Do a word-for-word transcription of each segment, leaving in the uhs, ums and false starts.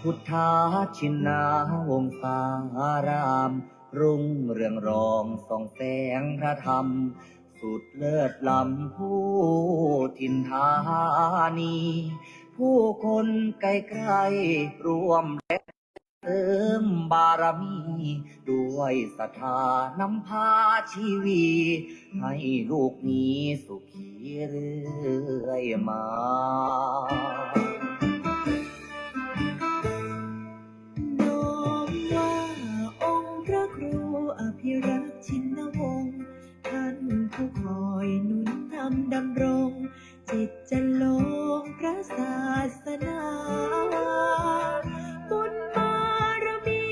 พุทธชินวงศาราม รุ่งเรืองรองส่องแสงพระธรรม สุดเลิศล้ำผู้ถิ่นธานี ผู้คนไกลๆร่วมแรงเสริมบารมี ด้วยศรัทธานำพาชีวี ให้ลูกมีสุขีเรื่อยมา น้อมว่าองค์พระครูอภิรักษ์ชินวงศ์ ท่านผู้คอยหนุนนำดำรง จิตจันทร์ลงพระศาสนา บุญบารมี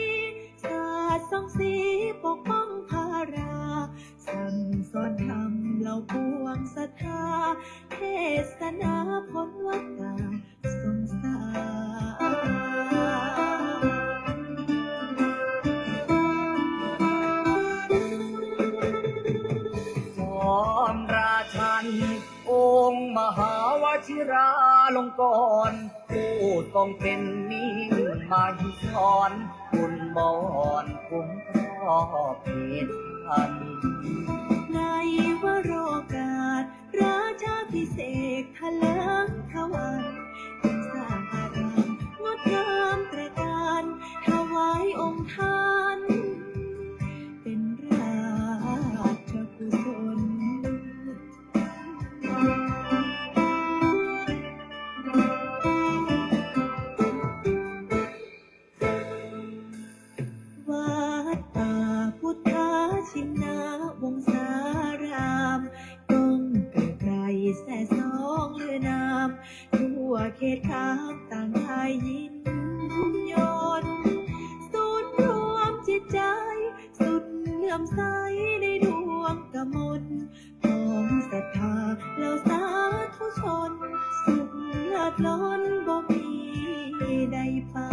สาดส่องสีปกป้องพารา สั่งสอนธรรมเหล่าปวงศรัทธา เทศนาพ้นวัฏฏะสงสาร จอมราชัน องค์มหาวชิราลงกรณ์ ผู้ทรงเป็นมิ่งมหิศร บุญบอนคุ้มครอบเขตพัน ในวโรกาส ราชาภิเษกถลิงทวัน จึงสร้างอารามงดงามตระการ ถวายองค์ท่าน เป็นราชกุศล วัดป่าพุทธชินวงศาราม ก้องไกลๆ แสสองลือนาม ทั่วเขตคามต่างได้ยินยนต์ ศูนย์รวมจิตใจ สุดเลื่อมใสในดวงกมล ของศรัทธาเหล่าสาธุชน สุขเลิศล้นบ่มีใดปาน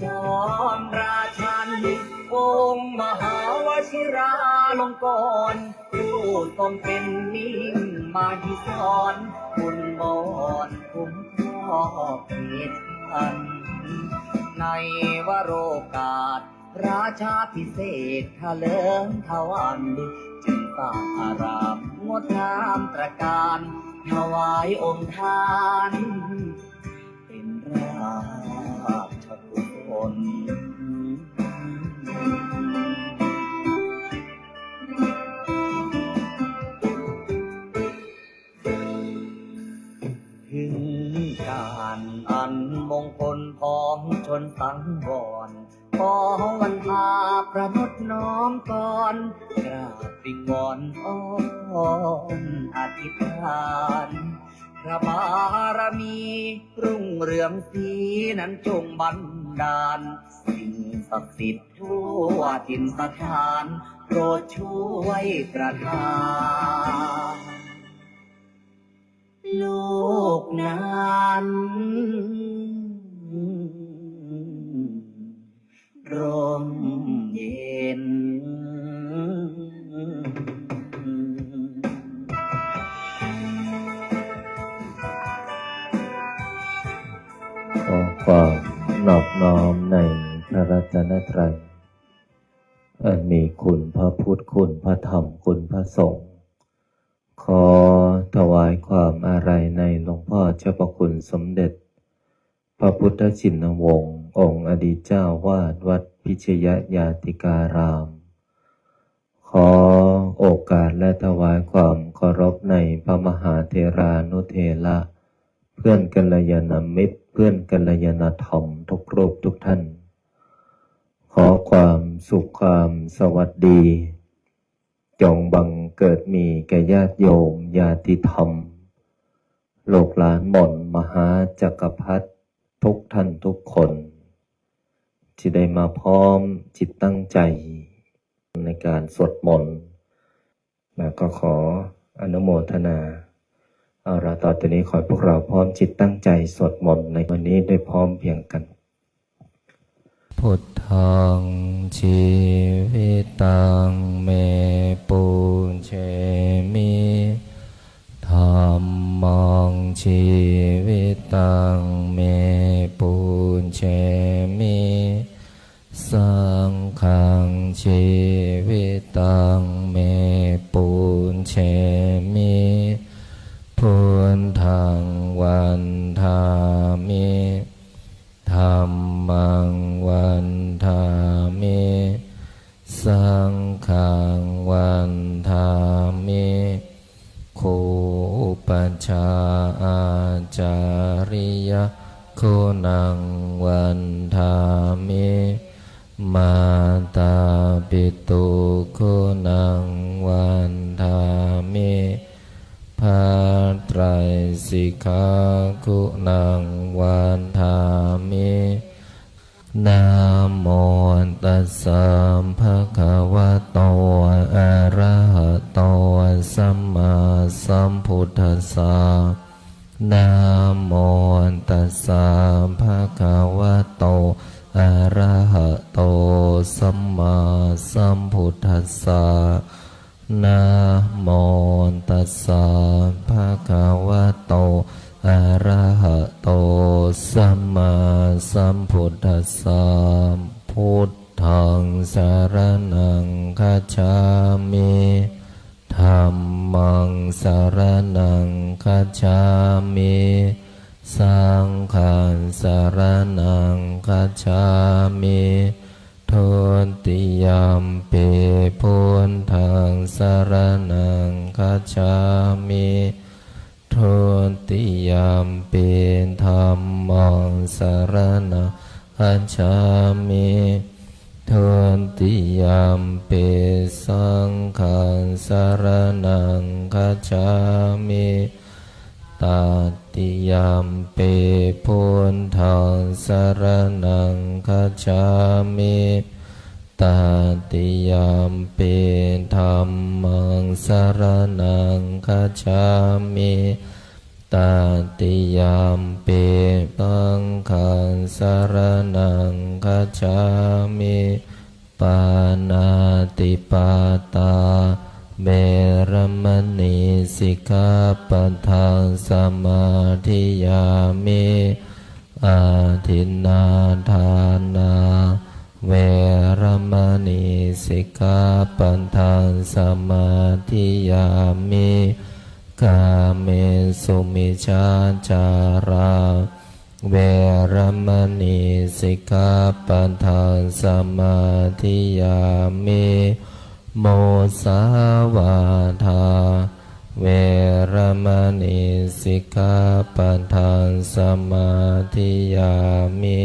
จอมราชัน องค์มหาวชิราลงกรณ์ ผู้ทรงเป็นมิ่งมหิศร บุญบอนคุ้มครอบเขตพัน ในวโรกาส ราชาภิเษกถลิงทวัน จึงสร้างอารามงดงามตระการ ถวายองค์ท่าน เป็นราชกุศล ถึงการอันมงคลพ้องชนสังวร ขอวันพาประนดน้อมกร กราบวิงวอนอ้อนอธิษฐาน พระบารมีรุ่งเรืองศรีนั้นจงบันดาล สิ่งศักดิ์สิทธิ์ทั่วถิ่นสถาน โปรดช่วยประทาน โลกนั้นร่มเย็น ขอความนอบน้อมในพระรัตนตรัย อันมีคุณพระพุทธ คุณพระธรรม คุณพระสงฆ์ ขอถวายความอาลัยในหลวงพ่อเจ้าพระคุณสมเด็จ พระพุทธชินวงศ์ องค์อดีตเจ้าวาดวัดพิชยญาติการาม ถวายความเคารพในพระมหาเถรานุเถระ เพื่อนกัลยาณมิตร เพื่อนกัลยาณธรรมทุกรูปทุกท่าน ขอความสุขความสวัสดี จงบังเกิดมีแก่ญาติโยมญาติธรรม ลูกหลานมนต์มหาจักรพรรดิทุกท่านทุกคน ที่ได้มาพร้อมจิตตั้งใจในการสวดมนต์ แล้วก็ขออนุโมทนา เอาละ ต่อจากนี้ขอให้พวกเราพร้อมจิตตั้งใจสวดมนต์ในวันนี้ได้พร้อมเพรียงกัน Buddhaṃ jīvitaṃ me pūjemi. Dhammaṃ jīvitaṃ me pūjemi. Saṅghaṃ jīvitaṃ me pūjemi. Buddhaṃ vandāmi. Dhammaṃ vandāmi. Saṅghaṃ vandāmi. Guru upajjhāyācariyaguṇaṃ vandāmi. Mātāpituguṇaṃ vandāmi. Bhātrāisikhāguṇaṃ vandāmi. Namo tassa bhagavato arahato sammāsambuddhassa. Namo tassa bhagavato arahato sammāsambuddhassa. Namo tassa bhagavato arahato sammāsambuddhassa. Buddhaṃ saraṇaṃ gacchāmi. Dhammaṃ saraṇaṃ gacchāmi. Saṅghaṃ saraṇaṃ gacchāmi. Dutiyampi buddhaṃ saraṇaṃ gacchāmi. Dutiyampi dhammaṃ saraṇaṃ gacchāmi. Dutiyampi saṅghaṃ saraṇaṃ gacchāmi. Tatiyampi buddhaṃ saraṇaṃ gacchāmi. Tatiyampi dhammaṃ saraṇaṃ gacchāmi. Tatiyampi saṅghaṃ saraṇaṃ gacchāmi. Pāṇātipātā veramaṇī sikkhāpadaṃ samādiyāmi. Adinnādānā veramaṇī sikkhāpadaṃ samādiyāmi. Kāmesu micchācārā veramaṇī sikkhāpadaṃ samādiyāmi. Musāvādā veramaṇī sikkhāpadaṃ samādiyāmi.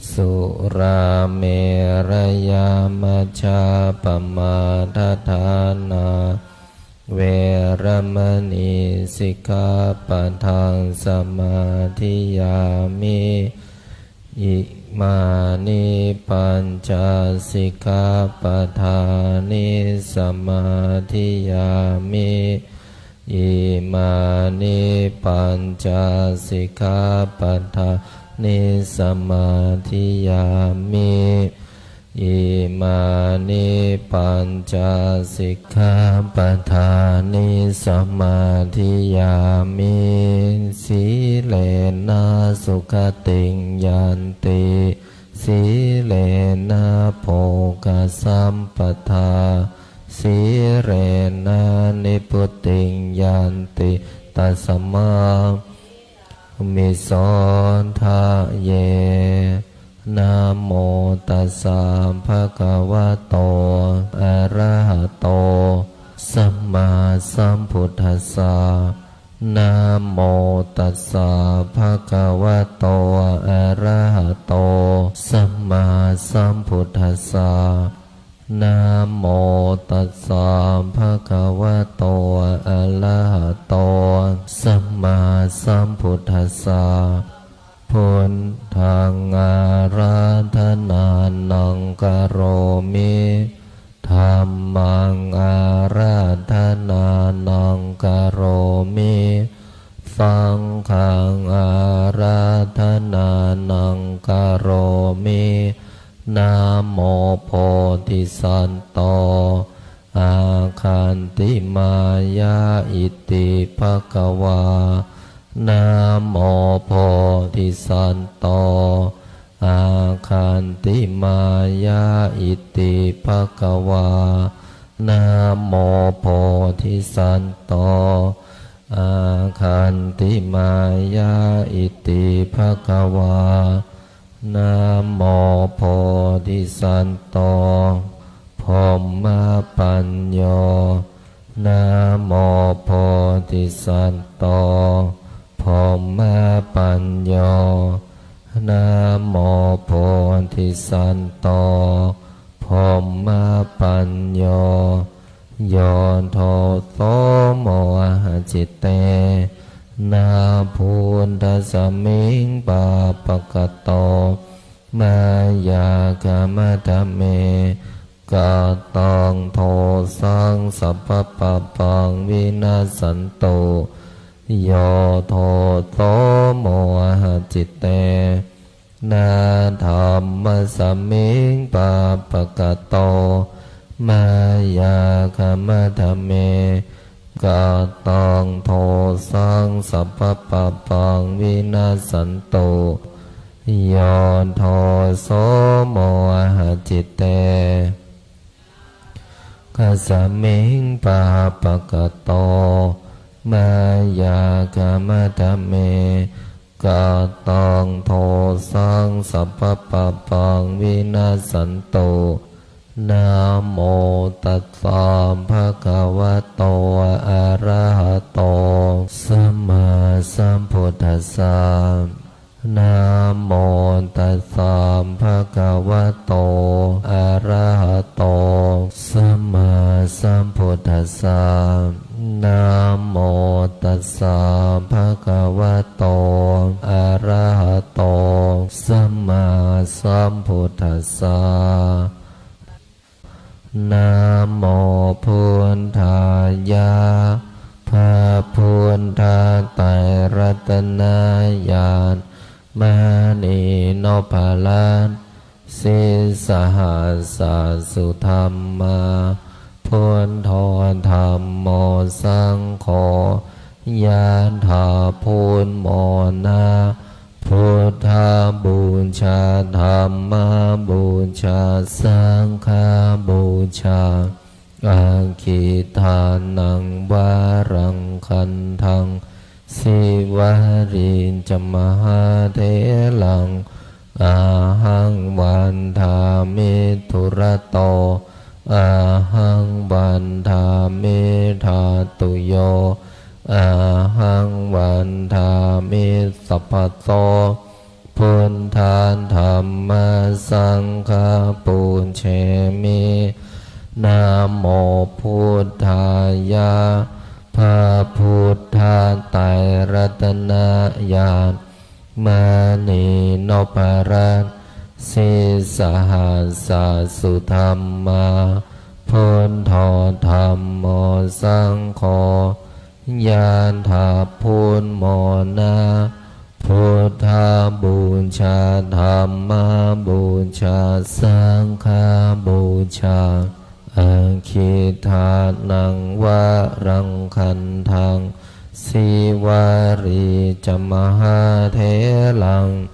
Surāmerayamajjapamādaṭṭhānā veramaṇī sikkhāpadaṃ samādiyāmi. Imāni pañca sikkhāpadāni samādiyāmi. Imāni pañca sikkhāpadāni samādiyāmi. Imāni pañca sikkhāpadāni samādiyāmi. Sīlena sugatiṃ yanti, sīlena bhogasampadā, sīlena nibbutiṃ yanti, tasmā sīlissa sotthi. Namo tassa bhagavato arahato sammā sambuddhassa. Namo tassa bhagavato arahato sammāsambuddhassa. Namo tassa bhagavato arahato sammāsambuddhassa. Buddhaṃ ārādhanānaṃ karomi. Dhammaṃ ārādhanānaṃ karomi. Saṅghaṃ ārādhanānaṃ karomi. Namo bodhisatto āgantimāya iti bhagavā. Namo bodhisatto āgantimāya iti bhagavā. Namo bodhisatto āgantimāya iti bhagavā. Namo bodhisatto brahmapañño. Namo bodhisatto brahmapañño. Namo bodhisatto brahmapañño. Yo doso mohacitena buddhasmiṃ pāpakato mayā khamatha me kataṃ dosaṃ sabbapāpaṃ vinassantu. Yo doso mohacitena dhammasmiṃ pāpakato mayā khamatha me kataṃ dosaṃ sabbapāpaṃ vinassantu. Yo doso mohacitena saṅghasmiṃ pāpakato mayā khamatha me kataṃ dosaṃ sabbapāpaṃ vinassantu. Namo tassa bhagavato arahato sammāsambuddhassa. Namo tassa bhagavato arahato sammāsambuddhassa. Namo tassa bhagavato arahato sammāsambuddhassa. Namo buddhāya. พระพุทธไตรรัตนญาณ มณีนพรัตน์ sīsahassa sudhammā, buddho dhammo saṅgho, ยะถา พุทโธ นะ พุทธบูชา ธัมมบูชา สังฆบูชา Aggīdānaṃ varaṃ gandhaṃ, Sīvalī ca mahātheraṃ, ahaṃ vandāmi dūrato, ahaṃ vandāmi dhātuyo, ahaṃ vandāmi sabbaso. Buddha dhamma saṅgha pūjemi. Namo buddhāya. พระพุทธไตรรัตนญาณ มณีนพรัตน์ sīsahassa sudhammā, buddho dhammo saṅgho, ยะถา พุทโธ นะ พุทธบูชา ธัมมบูชา สังฆบูชา Aggīdānaṃ varaṃ gandhaṃ, Sīvalī ca mahātheraṃ,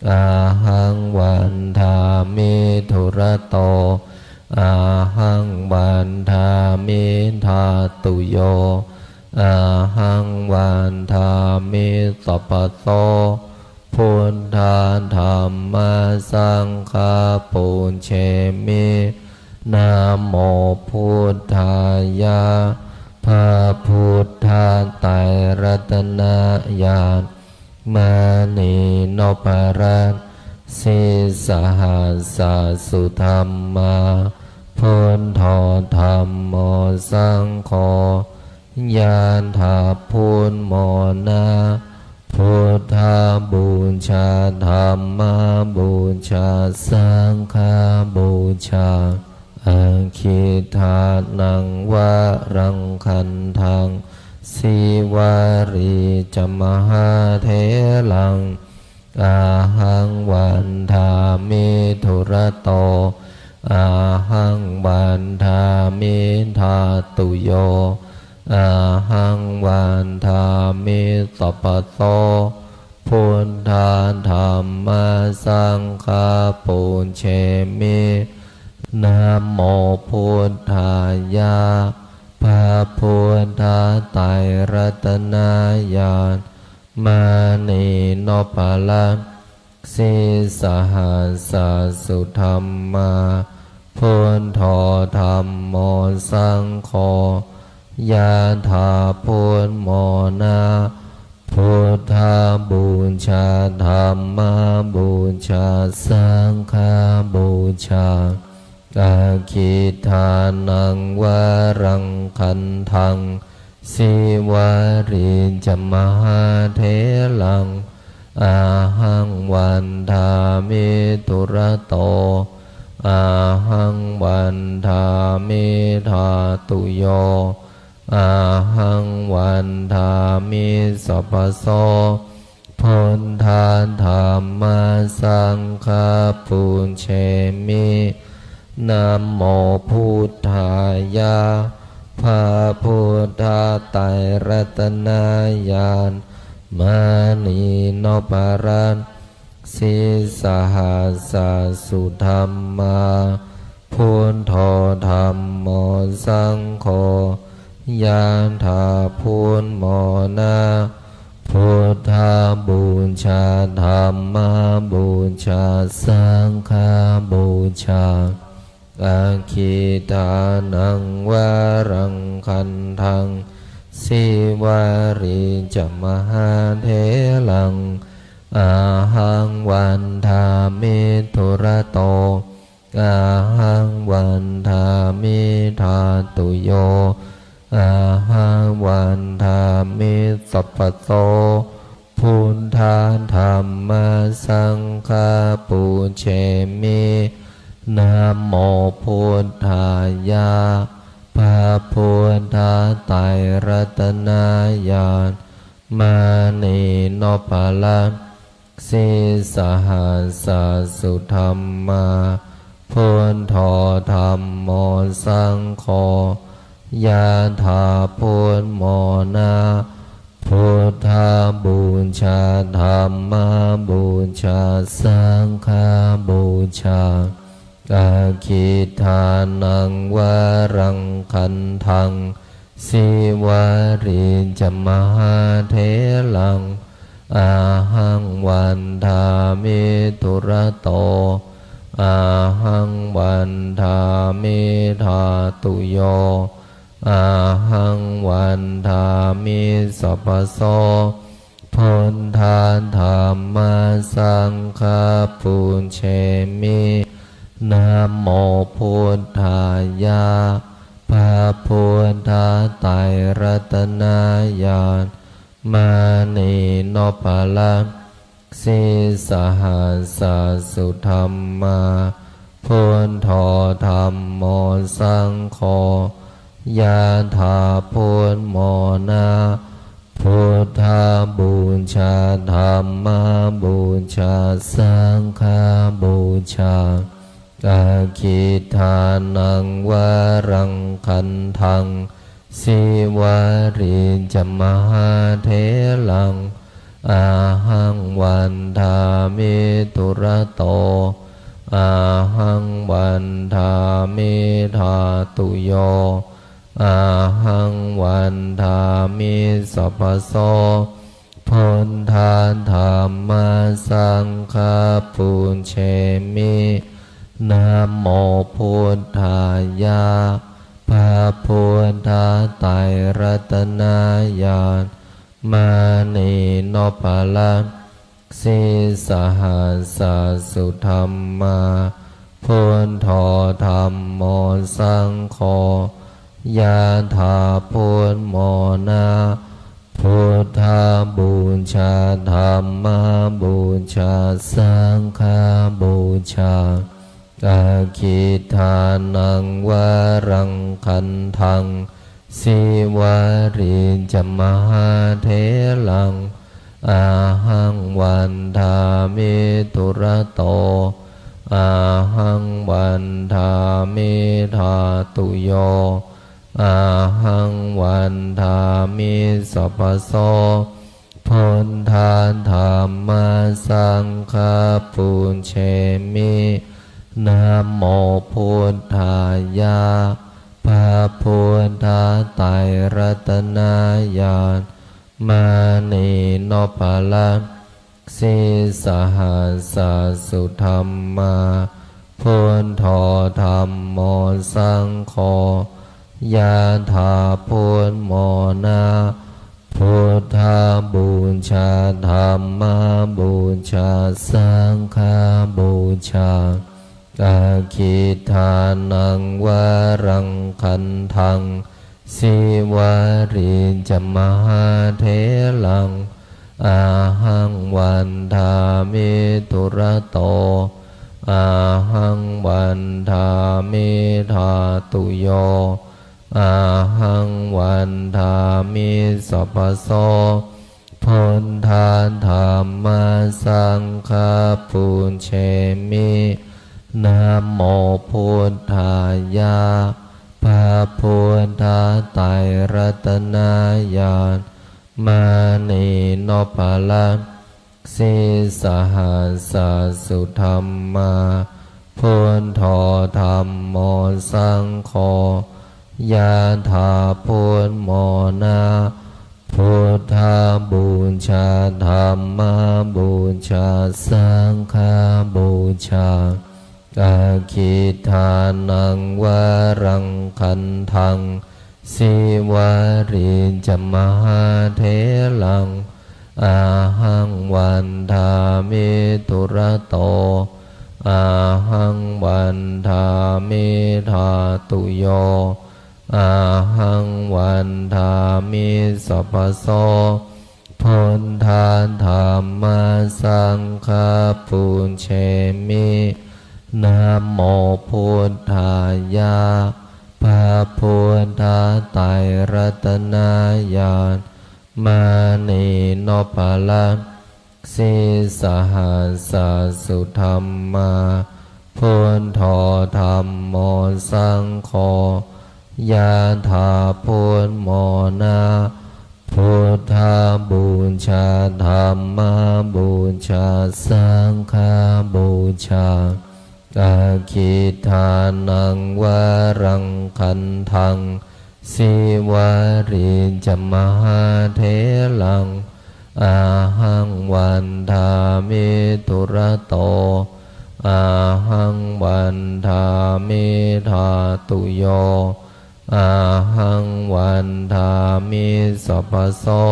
ahaṃ vandāmi dūrato, ahaṃ vandāmi dhātuyo, ahaṃ vandāmi sabbaso. Buddha dhamma saṅgha pūjemi. Namo buddhāya. พระ รัตนญาณ มณีนพรัตน์ sīsahassa sudhammā, buddho dhammo saṅgho, ญาณ ถาพุทธมรณะ พุทธบูชา ธรรมบูชา สังฆบูชา Akhiṭṭhānaṃ varaṃ gandhaṃ, Sīvalī ca mahātheraṃ, ahaṃ vandāmi dūrato, ahaṃ vandāmi dhātuyo, ahaṃ vandāmi sabbaso, buddha dhamma saṅgha pūjemi, namo buddhāya, พระพุทธไตรรัตนญาณ มณีนพรัตน์ sīsahassa sudhammā, buddho dhammo saṅgho, ญาณ ถาพุทธมรณะ พุทธบูชา ธรรมบูชา สังฆบูชา Akhiṭṭhānaṃ varaṃ gandhaṃ, Sīvalī ca mahātheraṃ, ahaṃ vandāmi dūrato, ahaṃ vandāmi dhātuyo, ahaṃ vandāmi sabbaso, buddha dhamma saṅgha pūjemi, namo buddhāya, พระพุทธไตรรัตนญาณ มณีนพรัตน์ sīsahassa sudhammā, buddho dhammo saṅgho, ญาณ ถาพุทธมรณะ พุทธบูชา ธรรมบูชา สังฆบูชา Akhiṭṭhānaṃ varaṃ gandhaṃ, Sīvalī ca mahātheraṃ, ahaṃ vandāmi dūrato, ahaṃ vandāmi dhātuyo, ahaṃ vandāmi sabbaso, buddha dhamma saṅgha pūjemi, namo buddhāya, พระพุทธไตรรัตนญาณ มณีนพรัตน์ sīsahassa sudhammā, buddho dhammo saṅgho, ญาณ ถาพุทธมรณะ พุทธบูชา ธรรมบูชา สังฆบูชา Akhiṭṭhānaṃ varaṃ gandhaṃ, Sīvalī ca mahātheraṃ, ahaṃ vandāmi dūrato, ahaṃ vandāmi dhātuyo, ahaṃ vandāmi sabbaso, buddha dhamma saṅgha pūjemi, namo buddhāya, พระพุทธไตรรัตนญาณ มณีนพรัตน์ sīsahassa sudhammā, buddho dhammo saṅgho, ญาณ ถาพุทธมรณะ พุทธบูชา ธรรมบูชา สังฆบูชา Akhiṭṭhānaṃ varaṃ gandhaṃ, Sīvalī ca mahātheraṃ, ahaṃ vandāmi dūrato, ahaṃ vandāmi dhātuyo, ahaṃ vandāmi sabbaso, buddha dhamma saṅgha pūjemi, namo buddhāya, พระพุทธไตรรัตนญาณ Mānī nopalaksi sahassasudhammā, buddho dhammo saṅgho, yathā buddhamona, buddhapūjā, dhamma pūjā, saṅghapūjā. Aggidānaṃ varaṃ gandhaṃ, sīvalī ca mahātheraṃ, ahaṃ vandāmi dūrato, ahaṃ vandāmi dhātuyo, ahaṃ vandāmi sabbaso. Buddha dhamma saṅgha pūjemi. Namo buddhāya. พระพุทธไตรรัตนญาณ Mānī nopalaksi sahassasudhammā, buddho dhammo saṅgho, yathā buddhamona, buddhapūjā, dhammapūjā, saṅghapūjā. Aggidānaṃ varaṃ gandhaṃ, sīvalī ca mahātheraṃ, ahaṃ vandāmi dūrato, ahaṃ vandāmi dhātuyo, ahaṃ vandāmi sabbaso. Buddha dhamma saṅgha pūjemi. Namo buddhāya. พระพุทธไตรรัตนญาณ Mānī nopalaksi sahassasudhammā, buddho dhammo saṅgho, yathā buddhamona, buddhapūjā, dhammapūjā, saṅghapūjā. Aggidānaṃ varaṃ gandhaṃ, sīvalī ca mahātheraṃ, ahaṃ vandāmi dūrato, ahaṃ vandāmi dhātuyo, ahaṃ vandāmi sabbaso. Buddha dhamma saṅgha pūjemi. Namo buddhāya. พระพุทธไตรรัตนญาณ Mānī nopalaksi sahassasudhammā, buddho dhammo saṅgho, yathā buddhamona, buddhapūjā, dhammapūjā, saṅghapūjā. Aggidānaṃ varaṃ gandhaṃ, sīvalī ca mahātheraṃ, ahaṃ vandāmi dūrato, ahaṃ vandāmi dhātuyo, ahaṃ vandāmi sabbaso.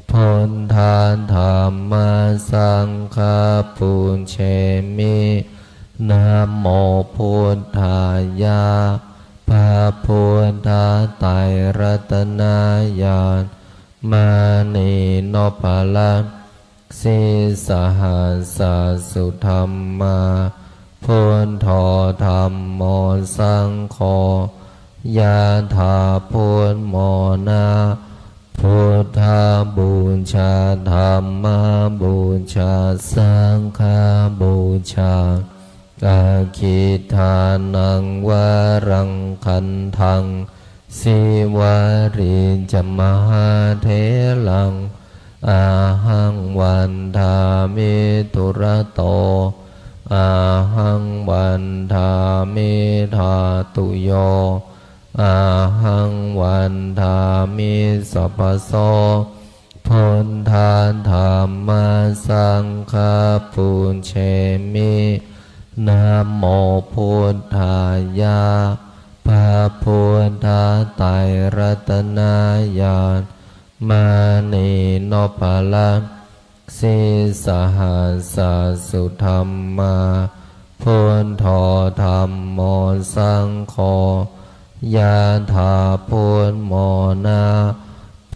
Buddha dhamma saṅgha pūjemi. Namo buddhāya. พระพุทธไตรรัตนญาณ Mānī nopalaksi sahassasudhammā, buddho dhammo saṅgho, yathā buddhamona, buddhapūjā, dhammapūjā, saṅghapūjā. Aggidānaṃ varaṃ gandhaṃ, sīvalī ca mahātheraṃ, ahaṃ vandāmi dūrato, ahaṃ vandāmi dhātuyo, ahaṃ vandāmi sabbaso. Buddha dhamma saṅgha pūjemi. Namo buddhāya. พระพุทธไตรรัตนญาณ maṇi noppalassi sahassasudhammā, buddho dhammo saṅgho, yathā buddhamona,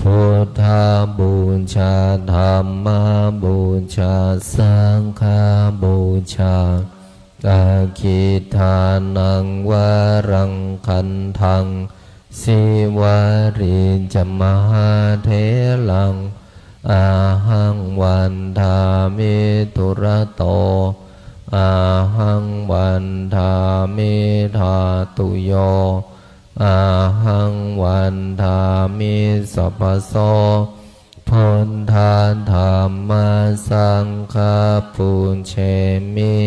buddhapūjā dhammapūjā saṅghapūjā. Aggidānaṃ varaṃ gandhaṃ, sīvalī ca mahātheraṃ, ahaṃ vandāmi dūrato, ahaṃ vandāmi dhātuyo, ahaṃ vandāmi sabbaso. Buddha dhamma saṅgha pūjemi.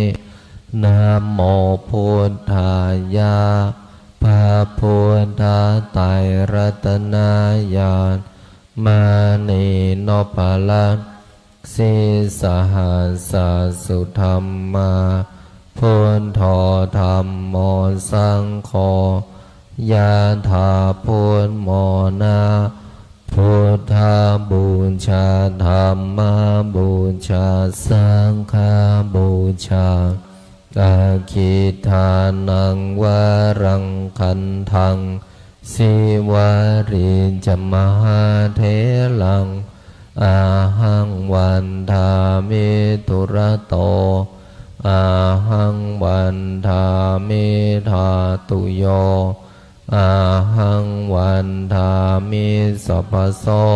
Namo buddhāya. พระพุทธไตรรัตนญาณ maṇi noppalassi sahassasudhammā, buddho dhammo saṅgho, yathā buddhamona, buddhapūjā dhammapūjā saṅghapūjā. Aggidānaṃ varaṃ gandhaṃ, sīvalī ca mahātheraṃ, ahaṃ vandāmi dūrato, ahaṃ vandāmi dhātuyo, ahaṃ vandāmi sabbaso.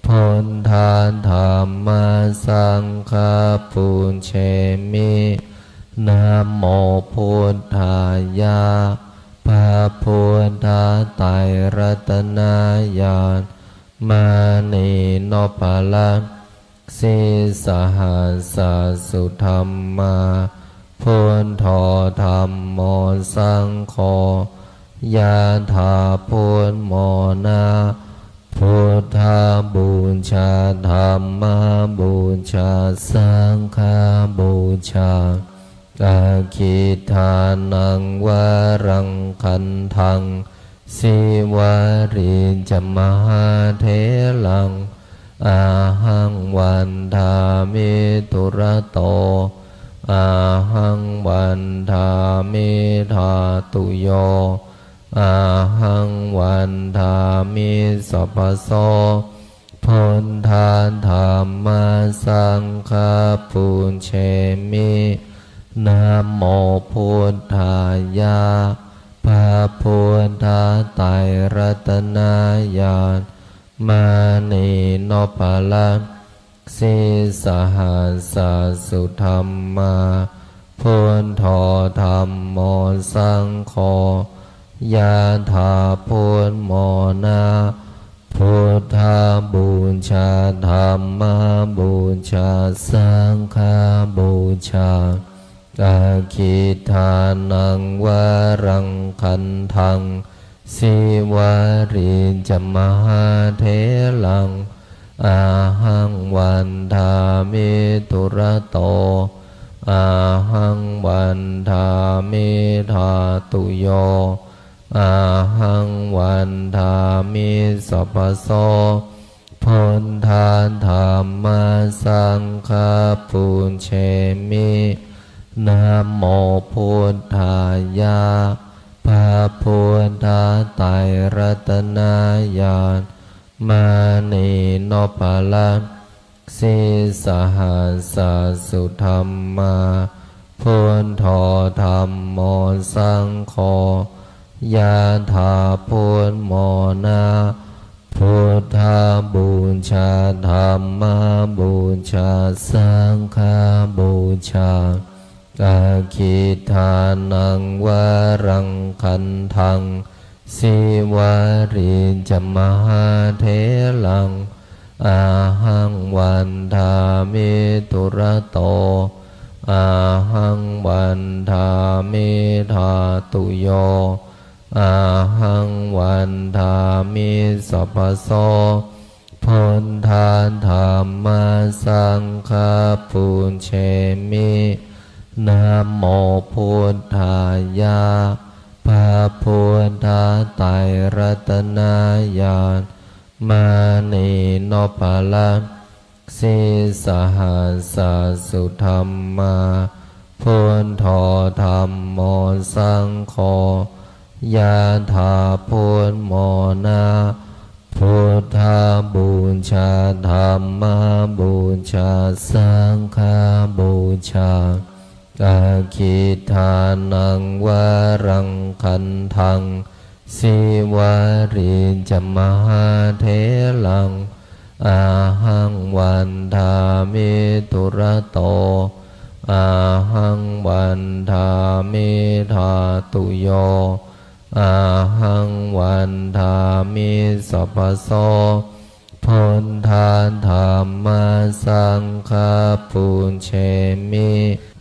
Buddha dhamma saṅgha pūjemi. Namo buddhāya. พระพุทธไตรรัตนญาณ maṇi noppalassi sahassasudhammā, buddho dhammo saṅgho, yathā buddhamona, buddhapūjā dhammapūjā saṅghapūjā. Aggidānaṃ varaṃ gandhaṃ, sīvalī ca mahātheraṃ, ahaṃ vandāmi dūrato, ahaṃ vandāmi dhātuyo, ahaṃ vandāmi sabbaso. Buddha dhamma saṅgha pūjemi. Namo buddhāya. พระพุทธไตรรัตนญาณ maṇi noppalassi sahassasudhammā, buddho dhammo saṅgho, yathā buddhamona, buddhapūjā dhammapūjā saṅghapūjā. Aggidānaṃ varaṃ gandhaṃ, sīvalī ca mahātheraṃ, ahaṃ vandāmi dūrato, ahaṃ vandāmi dhātuyo, ahaṃ vandāmi sabbaso. Buddha dhamma saṅgha pūjemi. Namo buddhāya. พระพุทธไตรรัตนญาณ maṇi noppalassi sahassasudhammā, buddho dhammo saṅgho, yathā buddhamona, buddhapūjā dhammapūjā saṅghapūjā. Aggidānaṃ varaṃ gandhaṃ, sīvalī ca mahātheraṃ, ahaṃ vandāmi dūrato, ahaṃ vandāmi dhātuyo, ahaṃ vandāmi sabbaso. Buddha dhamma saṅgha pūjemi. Namo buddhāya. พระพุทธไตรรัตนญาณ Mānī nopparatsi sahassasudhammā, buddho dhammo saṅgho, yathā buddhamona. Buddhapūjā, dhammapūjā, saṅghapūjā. Aggidānaṃ varaṃ gandhaṃ, sīvalī ca mahātheraṃ, ahaṃ vandāmi dūrato, ahaṃ vandāmi dhātuyo, ahaṃ vandāmi sabbaso. Buddha dhamma saṅgha pūjemi.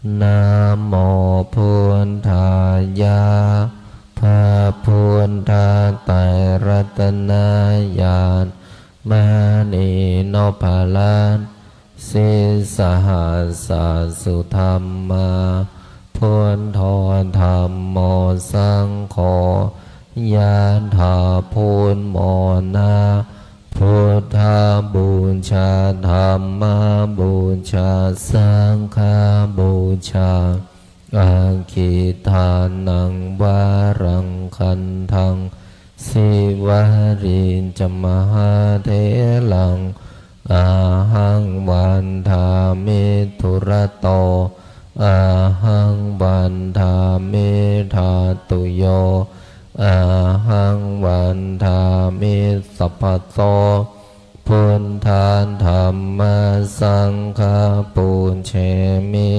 Namo buddhāya. พระพุทธไตรรัตนญาณ Mānī nopparatsi sahassasudhammā, buddho dhammo saṅgho, yathā buddhamona. Buddhapūjā, dhammapūjā, saṅghapūjā. Aggidānaṃ varaṃ gandhaṃ, sīvalī ca mahātheraṃ, ahaṃ vandāmi dūrato, ahaṃ vandāmi dhātuyo, ahaṃ vandāmi sabbaso. Buddha dhamma saṅgha pūjemi.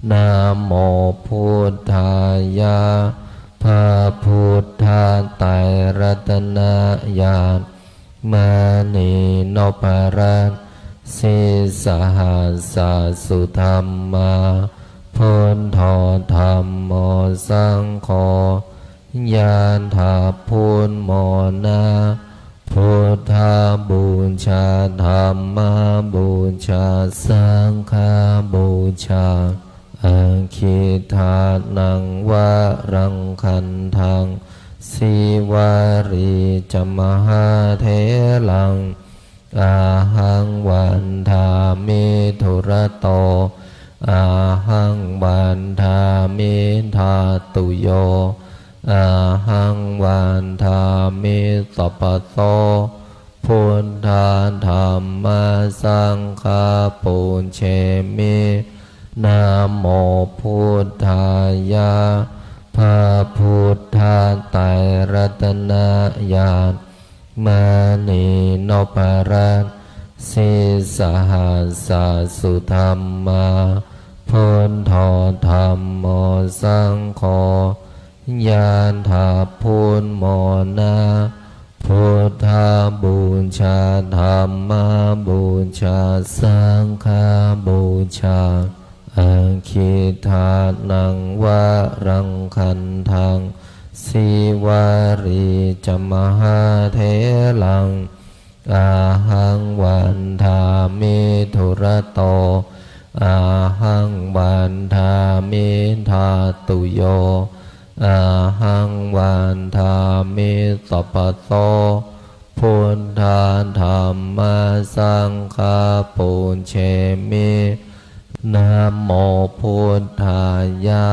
Namo buddhāya. พระพุทธไตรรัตนญาณ Mānī nopparatsi sahassasudhammā, buddho dhammo saṅgho, yathā buddhamona. Buddhapūjā, dhammapūjā, saṅghapūjā. Aggidānaṃ varaṃ gandhaṃ, sīvalī ca mahātheraṃ, ahaṃ vandāmi dūrato, ahaṃ vandāmi dhātuyo, ahaṃ vandāmi sabbaso. Buddha dhamma saṅgha pūjemi. Namo buddhāya. พระพุทธไตรรัตนญาณ Mānī nopparatsi sahassasudhammā, buddho dhammo saṅgho, yathā buddhamona. Buddhapūjā, dhammapūjā, saṅghapūjā. Aggidānaṃ varaṃ gandhaṃ, sīvalī ca mahātheraṃ, ahaṃ vandāmi dūrato, ahaṃ vandāmi dhātuyo, ahaṃ vandāmi sabbaso. Buddha dhamma saṅgha pūjemi. Namo buddhāya.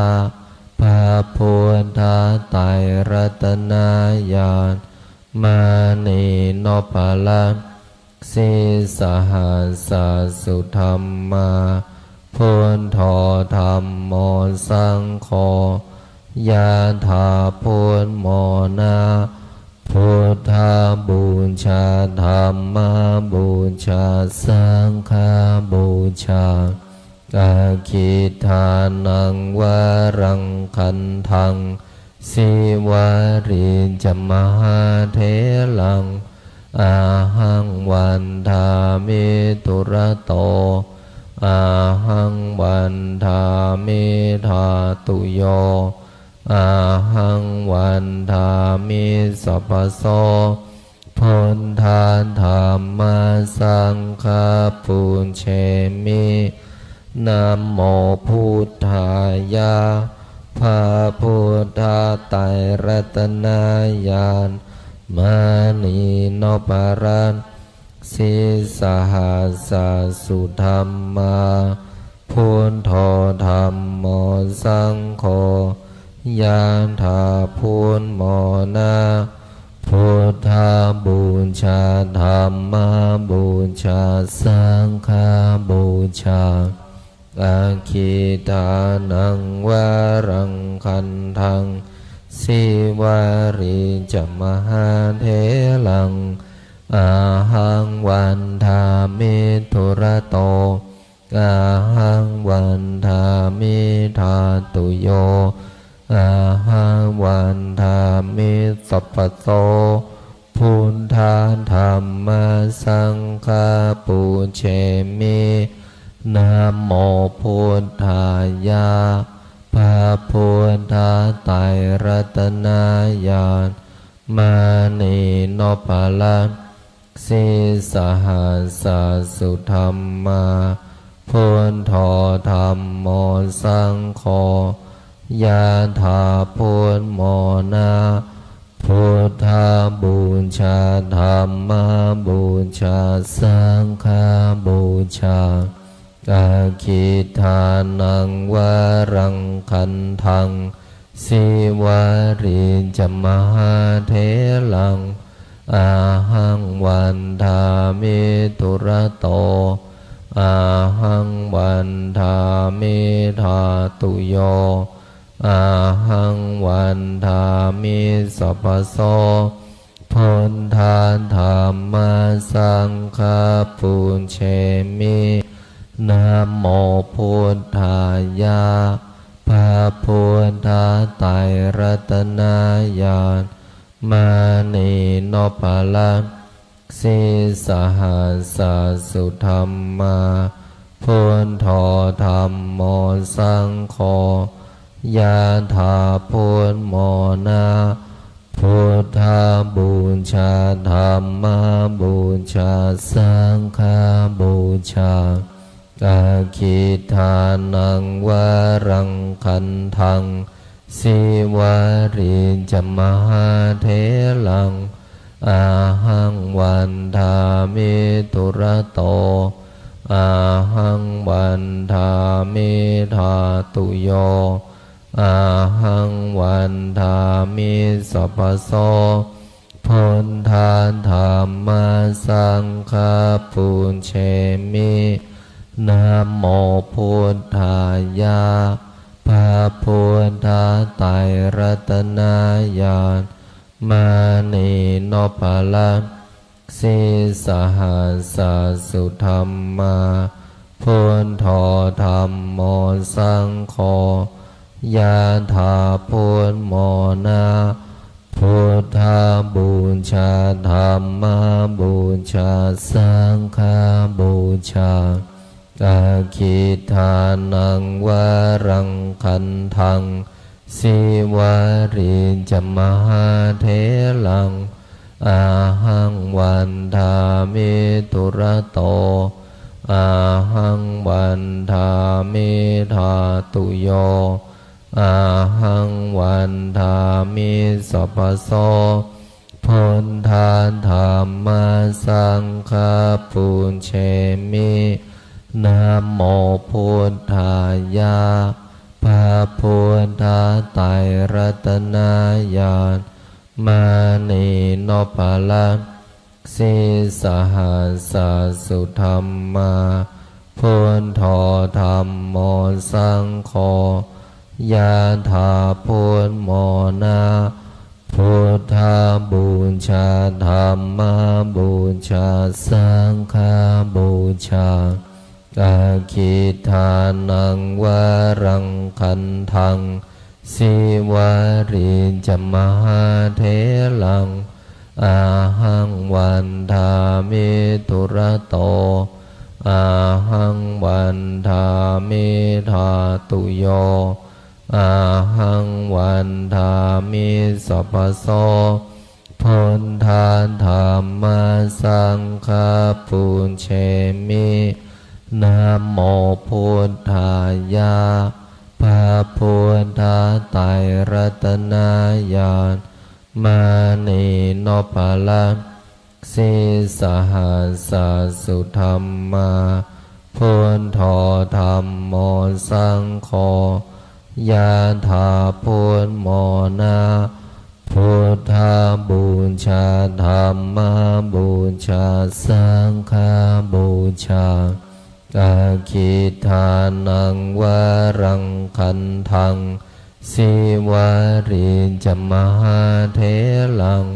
พระพุทธไตรรัตนญาณ Mānī nopparatsi sahassasudhammā, buddho dhammo saṅgho, yathā buddhamona. Buddhapūjā, dhammapūjā, saṅghapūjā. Aggidānaṃ varaṃ gandhaṃ, sīvalī ca mahātheraṃ, ahaṃ vandāmi dūrato, ahaṃ vandāmi dhātuyo, ahaṃ vandāmi sabbaso. Buddha dhamma saṅgha pūjemi. Namo buddhāya. พระพุทธไตรรัตนญาณ Mānī noppalassi sahassasu dhammā. Buddho dhammo saṅgho yathā buddhamona. Buddhapūjā dhammapūjā saṅghapūjā. Aggidānaṃ varaṃ gandhaṃ sīvalī ca mahātheraṃ. Ahaṃ vandāmi dūrato, ahaṃ vandāmi dhātuyo, ahaṃ vandāmi sabbaso. Buddha dhamma saṅgha pūjemi. Namo buddhāya. พระพุทธไตรรัตนญาณ Mānī noppalassi sahassasu dhammā. Buddho dhammo saṅgho yathā buddhamona. Buddhapūjā dhammapūjā saṅghapūjā. Aggidānaṃ varaṃ gandhaṃ sīvalī ca mahātheraṃ. Ahaṃ vandāmi dūrato, ahaṃ vandāmi dhātuyo, ahaṃ vandāmi sabbaso. Buddha dhamma saṅgha pūjemi. Namo buddhāya. พระพุทธไตรรัตนญาณ Mānī noppalassi sahassasu dhammā. Buddho dhammo saṅgho yathā buddhamona. Buddhapūjā dhammapūjā saṅghapūjā. Aggidānaṃ varaṃ gandhaṃ sīvalī ca mahātheraṃ. Ahaṃ vandāmi dūrato, ahaṃ vandāmi dhātuyo, ahaṃ vandāmi sabbaso. Buddha dhamma saṅgha pūjemi. Namo buddhāya. พระพุทธไตรรัตนญาณ Mānī noppalassi sahassasu dhammā. Buddho dhammo saṅgho yathā buddhamona. Buddhapūjā dhammapūjā saṅghapūjā. Aggidānaṃ varaṃ gandhaṃ sīvalī ca mahātheraṃ. Ahaṃ vandāmi dūrato, ahaṃ vandāmi dhātuyo, ahaṃ vandāmi sabbaso. Buddha dhamma saṅgha pūjemi. Namo buddhāya. พระพุทธไตรรัตนญาณ Mānī noppalassi sahassasu dhammā. Buddho dhammo saṅgho yathā buddhamona. Buddhapūjā dhammapūjā saṅghapūjā. Aggidānaṃ varaṃ gandhaṃ sīvalī ca mahātheraṃ. Ahaṃ vandāmi dūrato, ahaṃ vandāmi dhātuyo, ahaṃ vandāmi sabbaso. Buddha dhamma saṅgha pūjemi. Namo buddhāya. พระพุทธไตรรัตนญาณ maṇi noppalassi sahassasudhammā, buddho dhammo saṅgho, yathā buddhamona, buddhapūjā, dhammapūjā, saṅghapūjā. Aggidānaṃ varaṃ gandhaṃ, sīvalī ca mahātheraṃ,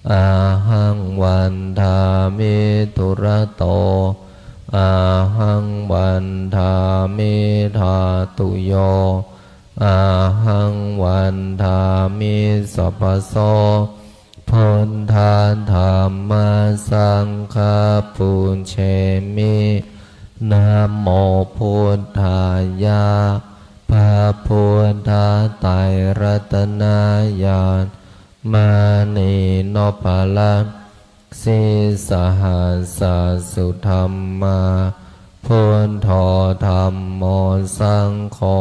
ahaṃ vandāmi dūrato, ahaṃ vandāmi dhātuyo, ahaṃ vandāmi sabbaso. Buddha dhamma saṅgha pūjemi. Namo buddhāya. พระพุทธไตรรัตนญาณ maṇi noppalassi sahassasudhammā, buddho dhammo saṅgho,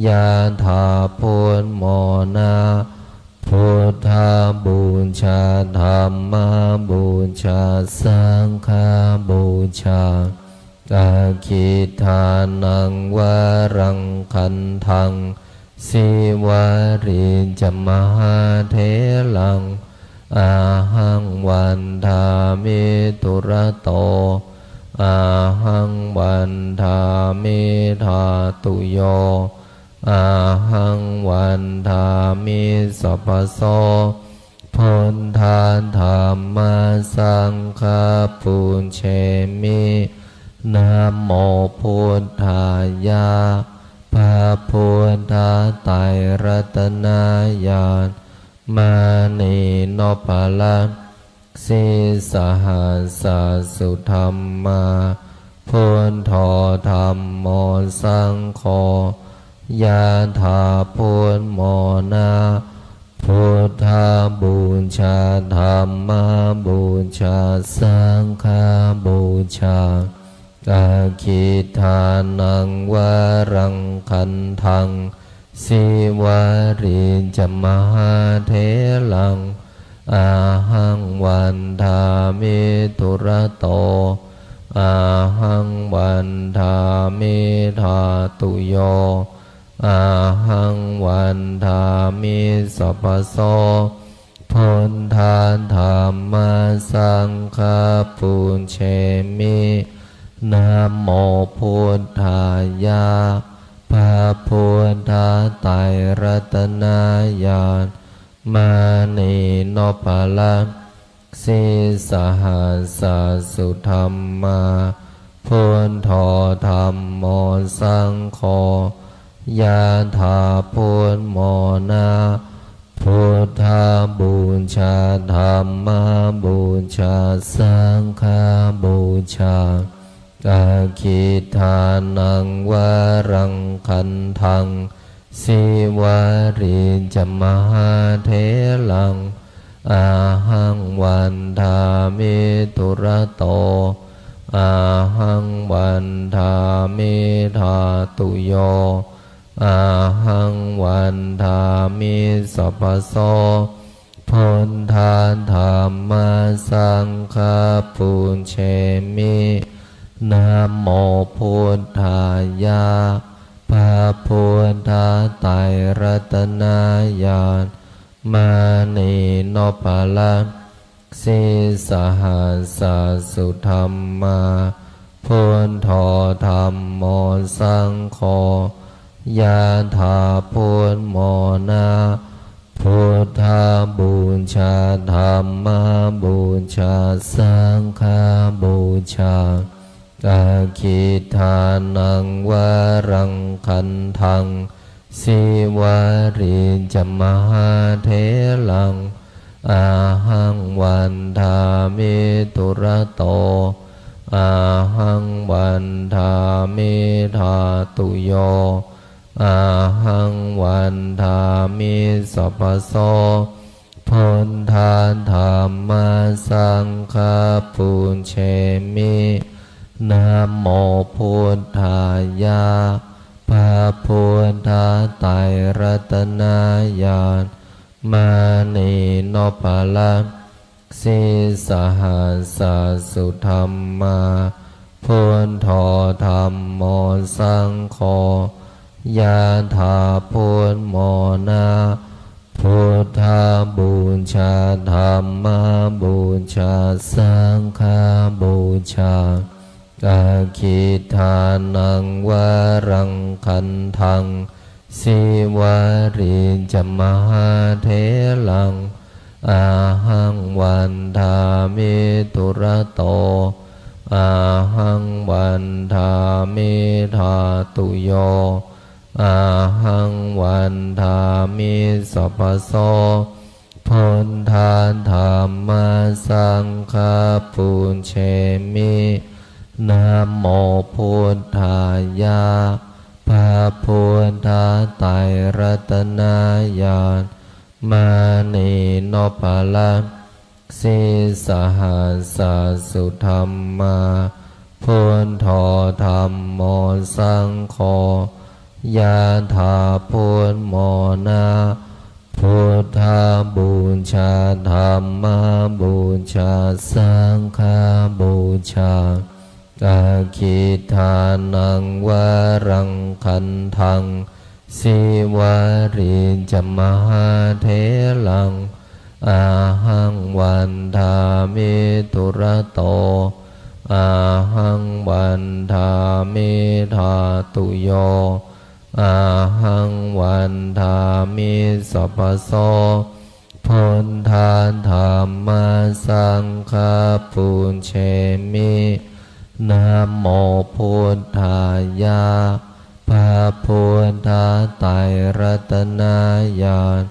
yathā buddhamona, buddhapūjā, dhammapūjā, saṅghapūjā. Aggidānaṃ varaṃ gandhaṃ, sīvalī ca mahātheraṃ, ahaṃ vandāmi dūrato, ahaṃ vandāmi dhātuyo, ahaṃ vandāmi sabbaso. Buddha dhamma saṅgha pūjemi. Namo buddhāya. พระพุทธไตรรัตนญาณ maṇi noppalassi sahassasudhammā, buddho dhammo saṅgho, yathā buddhamona, buddhapūjā, dhammapūjā, saṅghapūjā. Aggidānaṃ varaṃ gandhaṃ, sīvalī ca mahātheraṃ, ahaṃ vandāmi dūrato, ahaṃ vandāmi dhātuyo, ahaṃ vandāmi sabbaso. Buddha dhamma saṅgha pūjemi. Namo buddhāya. พระพุทธไตรรัตนญาณ maṇi noppalassi sahassasudhammā, buddho dhammo saṅgho, yathā buddhamona, buddhapūjā, dhammapūjā, saṅghapūjā. Aggidānaṃ varaṃ gandhaṃ, sīvalī ca mahātheraṃ, ahaṃ vandāmi dūrato, ahaṃ vandāmi dhātuyo, ahaṃ vandāmi sabbaso. Buddha dhamma saṅgha pūjemi. Namo buddhāya. พระพุทธไตรรัตนญาณ maṇi noppalassi sahassasudhammā, buddho dhammo saṅgho, yathā buddhamona, buddhapūjā, dhammapūjā, saṅghapūjā. Aggidānaṃ varaṃ gandhaṃ, sīvalī ca mahātheraṃ, ahaṃ vandāmi dūrato, ahaṃ vandāmi dhātuyo, ahaṃ vandāmi sabbaso. Buddha dhamma saṅgha pūjemi. Namo buddhāya. พระพุทธไตรรัตนญาณ Mānī nopalak si sahassa sudhammā. Buddho dhammo saṅgho yathā buddhamona. Buddhapūjā dhammapūjā saṅghapūjā. Aggidānaṃ varaṃ gandhaṃ sīvalī ca mahātheraṃ. Ahaṃ vandāmi dūrato ahaṃ vandāmi dhātuyo ahaṃ vandāmi sabbaso. Buddha dhamma saṅgha pūjemi. Namo buddhāya. พระพุทธไตรรัตนญาณ Mānī nopalak si sahassa sudhammā. Buddho dhammo saṅgho yathā buddhamona. Buddhapūjā dhammapūjā saṅghapūjā. Aggidānaṃ varaṃ gandhaṃ sīvalī ca mahātheraṃ. Ahaṃ vandāmi dūrato ahaṃ vandāmi dhātuyo ahaṃ vandāmi sabbaso. Buddha dhamma saṅgha pūjemi. Namo buddhāya. พระพุทธไตรรัตนญาณ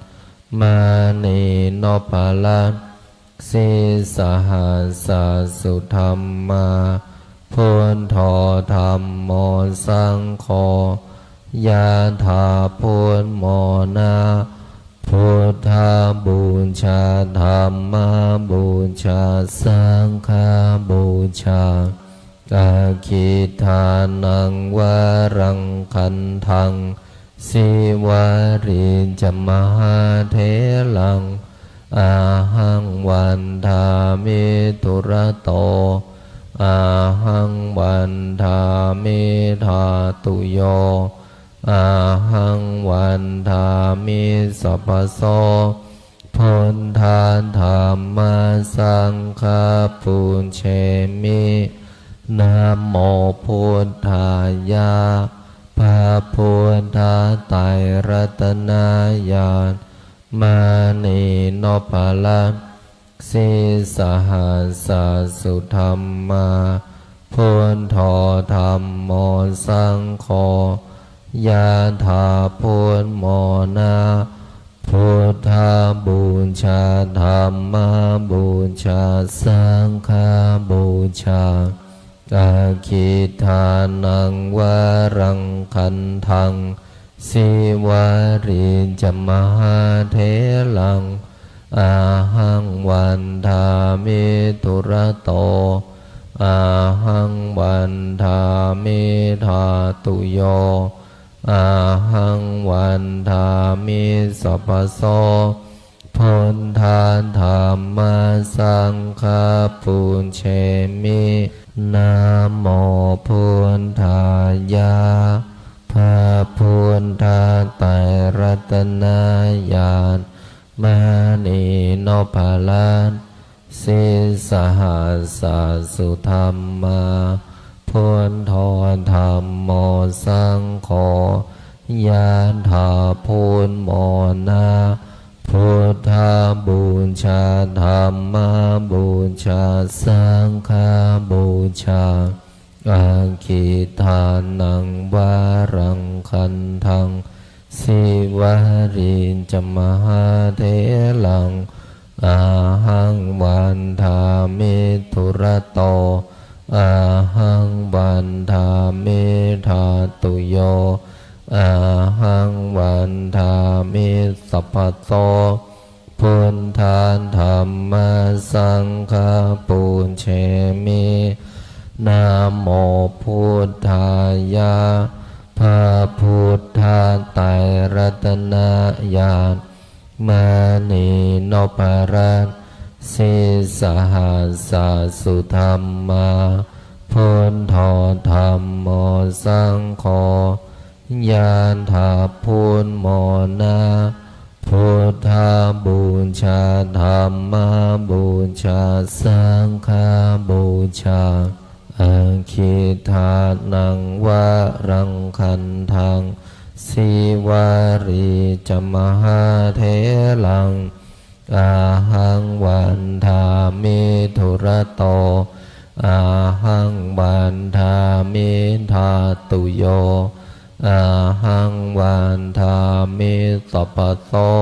Mānī nopalak si sahassa sudhammā. Buddho dhammo saṅgho yathā buddhamona. Buddhapūjā dhammapūjā saṅghapūjā. Aggidānaṃ varaṃ gandhaṃ sīvalī ca mahātheraṃ. Ahaṃ vandāmi dūrato ahaṃ vandāmi dhātuyo ahaṃ vandāmi sabbaso. Buddha dhamma saṅgha pūjemi. Namo buddhāya. พระพุทธไตรรัตนญาณ Mānī nopalak si sahassa sudhammā. Buddho dhammo saṅgho yathā buddhamona. Buddhapūjā dhammapūjā saṅghapūjā. Aggidānaṃ varaṃ gandhaṃ sīvalī ca mahātheraṃ. Ahaṃ vandāmi dūrato ahaṃ vandāmi dhātuyo ahaṃ vandāmi sabbaso. Buddha dhamma saṅgha pūjemi. Namo buddhāya. พระพุทธไตรรัตนญาณ Mānī nopalak si sahassa sudhammā. Buddho dhammo saṅgho yathā buddhamona. Buddhapūjā dhammapūjā saṅghapūjā. Aggidānaṃ varaṃ gandhaṃ sīvalī ca mahātheraṃ. Ahaṃ vandāmi dūrato ahaṃ vandāmi dhātuyo ahaṃ vandāmi sabbaso. Buddha dhamma saṅgha pūjemi. Namo buddhāya. พระพุทธไตรรัตนญาณ Mānī nopparatsi sahassā sudhammā, buddho dhammo saṅgho, yathā buddhamona, buddhapūjā, dhammapūjā, saṅghapūjā. Aggidānaṃ varaṃ gandhaṃ, sīvalī ca mahātheraṃ, ahaṃ vandāmi dūrato, ahaṃ vandāmi dhātuyo, ahaṃ vandāmi sabbaso,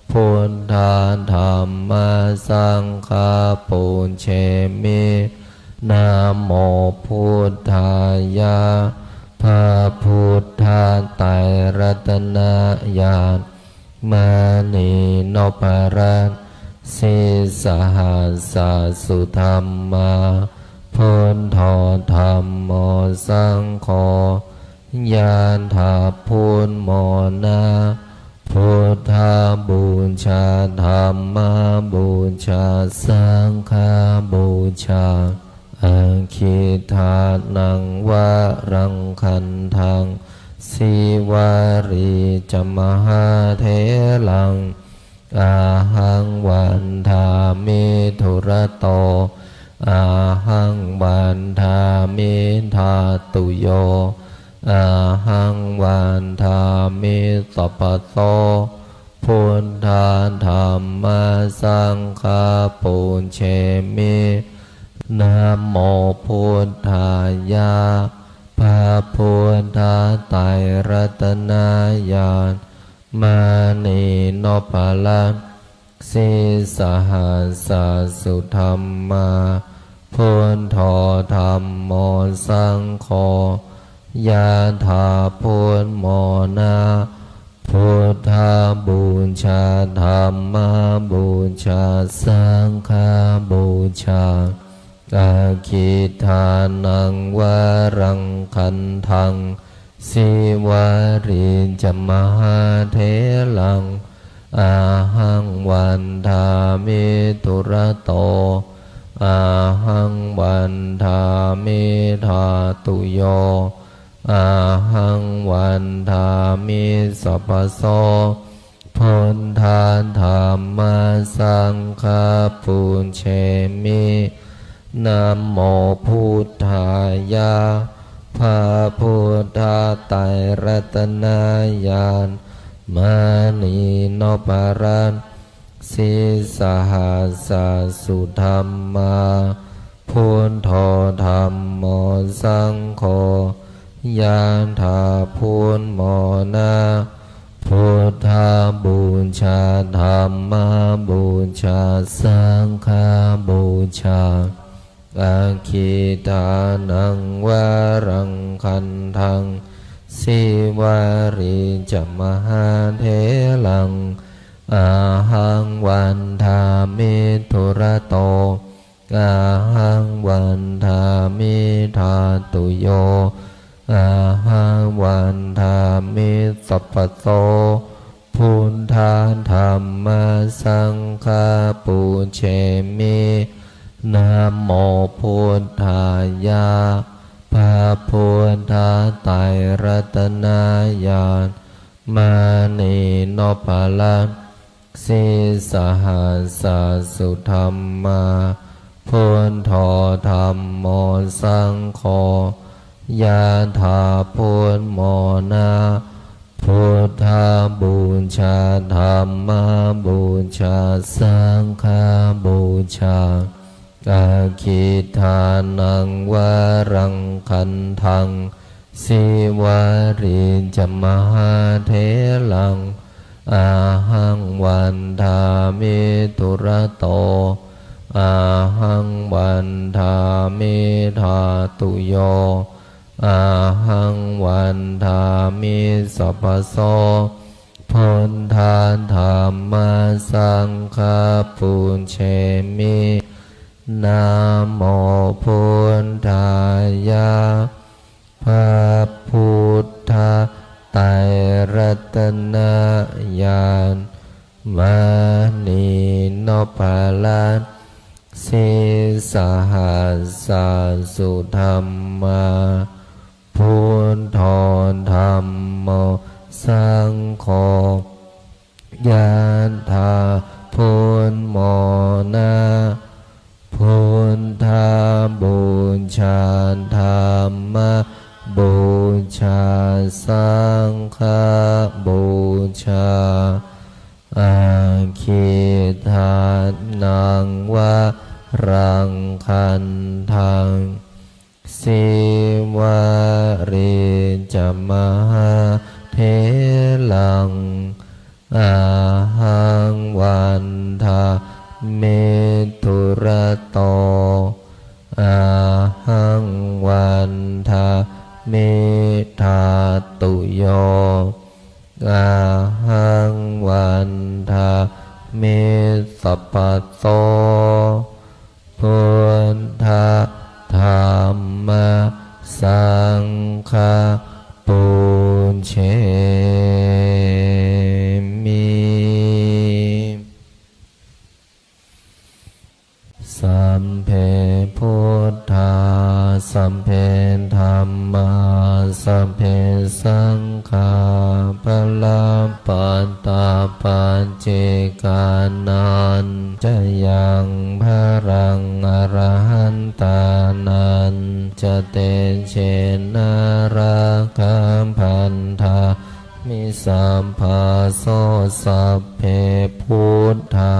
buddha dhamma saṅgha pūjemi. Namo buddhāya. พระพุทธไตรรัตนญาณ Mānī nopparatsi sahassā sudhammā, buddho dhammo saṅgho, yathā buddhamona, buddhapūjā, dhammapūjā, saṅghapūjā. Aggidānaṃ varaṃ gandhaṃ, sīvalī ca mahātheraṃ, ahaṃ vandāmi dūrato, ahaṃ vandāmi dhātuyo, ahaṃ vandāmi sabbaso, buddha dhamma saṅgha pūjemi. Namo buddhāya. พระพุทธไตรรัตนญาณ Mānī nopparatsi sahassā sudhammā, buddho dhammo saṅgho, yathā buddhamona, buddhapūjā, dhammapūjā, saṅghapūjā. Aggidānaṃ varaṃ gandhaṃ, sīvalī ca mahātheraṃ, ahaṃ vandāmi dūrato, ahaṃ vandāmi dhātuyo, ahaṃ vandāmi sabbaso, buddha dhamma saṅgha pūjemi. Namo buddhāya. พระพุทธไตรรัตนญาณ Mānī nopparatsi sahassā sudhammā, buddho dhammo saṅgho, yathā buddhamona, buddhapūjā, dhammapūjā, saṅghapūjā. Aggidānaṃ varaṃ gandhaṃ, sīvalī ca mahātheraṃ, ahaṃ vandāmi dūrato, ahaṃ vandāmi dhātuyo, ahaṃ vandāmi sabbaso, buddha dhamma saṅgha pūjemi. Namo buddhāya. พระพุทธไตรรัตนญาณ Mānī nopparatsi sahassā sudhammā, buddho dhammo saṅgho, yathā buddhamona, buddhapūjā, dhammapūjā, saṅghapūjā. Aggidānaṃ varaṃ gandhaṃ, sīvalī ca mahātheraṃ, ahaṃ vandāmi dūrato, ahaṃ vandāmi dhātuyo, ahaṃ vandāmi sabbaso, buddha dhamma saṅgha pūjemi. Namo buddhāya. พระพุทธไตรรัตนญาณ Mānī noppalassi sahassā sudhammā, buddho dhammo saṅgho, yathā buddhamona. Buddhapūjā, dhammapūjā, saṅghapūjā, aggidānaṃ varaṃ gandhaṃ, sīvalī ca mahātheraṃ, ahaṃ vandāmi dūrato, ahaṃ vandāmi dhātuyo, ahaṃ vandāmi sabbaso. Buddha dhamma saṅgha pūjemi. Sabbe buddhā, sabbe dhammā, sabbe saṅghā balappattā paccekānañca yaṃ balaṃ arahantānañca tejena rakkhā bandhā mi sabbaso. Sabbe buddhā,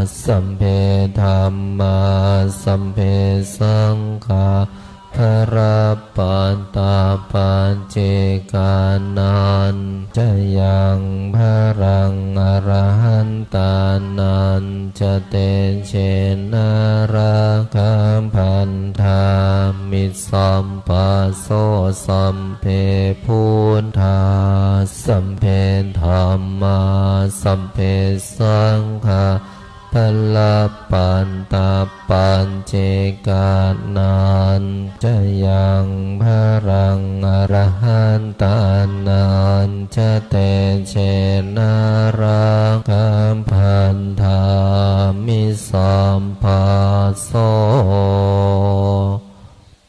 sabbe dhammā, sabbe saṅghā balappattā paccekānañca yaṃ balaṃ arahantānañca tejena rakkhā bandhā mi sabbaso. Sabbe buddhā, sabbe dhammā, sabbe saṅghā balappattā paccekānañca yaṃ balaṃ arahantānañca tejena rakkhā bandhā mi sabbaso.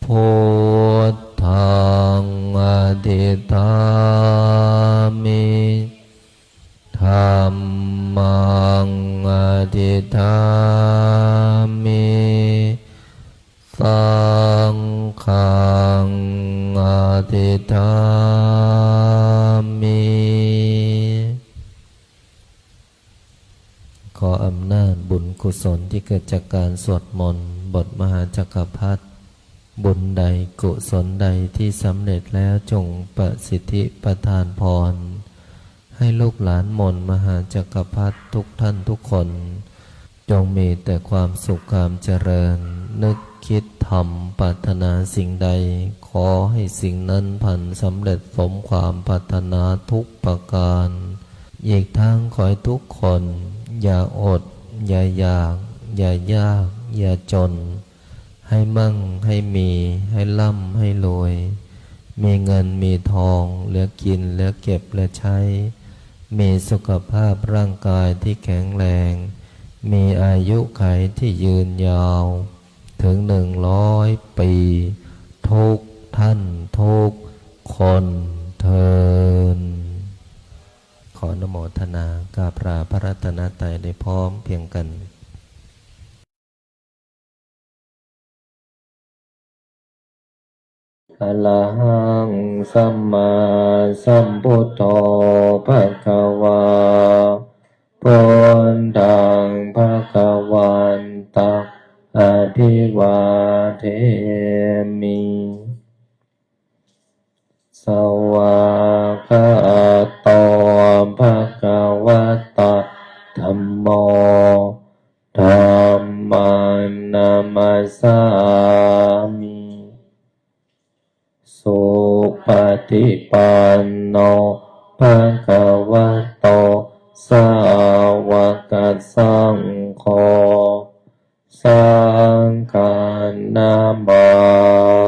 Buddhaṃ adhiṭṭhāmi, dhammaṃ adhiṭṭhāmi, saṅghaṃ adhiṭṭhāmi. ขออำนาจบุญกุศลที่เกิดจากการสวดมนต์บทมหาจักรพรรดิ บุญใดกุศลใดที่สำเร็จแล้วจงประสิทธิประทานพร ให้ลูกหลานมนต์มหาจักรพรรดิทุกท่านทุกคน จงมีแต่ความสุขความเจริญ นึกคิดทำปรารถนาสิ่งใด ขอให้สิ่งนั้นพลันสำเร็จสมความปรารถนาทุกประการ อีกทั้งขอให้ทุกคนอย่าอด อย่าอยาก อย่ายาก อย่าจน ให้มั่ง ให้มี ให้ร่ำ ให้รวย มีเงิน มีทอง เหลือกิน เหลือเก็บ เหลือใช้ มีสุขภาพร่างกายที่แข็งแรง มีอายุขัยที่ยืนยาว ถึงหนึ่งร้อยปี ทุกท่านทุกคนเทอญ ขออนุโมทนากราบลาพระรัตนตรัยได้พร้อมเพียงกัน Arahaṃ sammāsambuddho bhagavā, buddhaṃ bhagavantaṃ abhivādemi. Svākkhāto bhagavatā dhammo, dhammaṃ namassāmi. Supaṭipanno bhagavato sāvakasaṅgho, saṅghaṃ namāmi.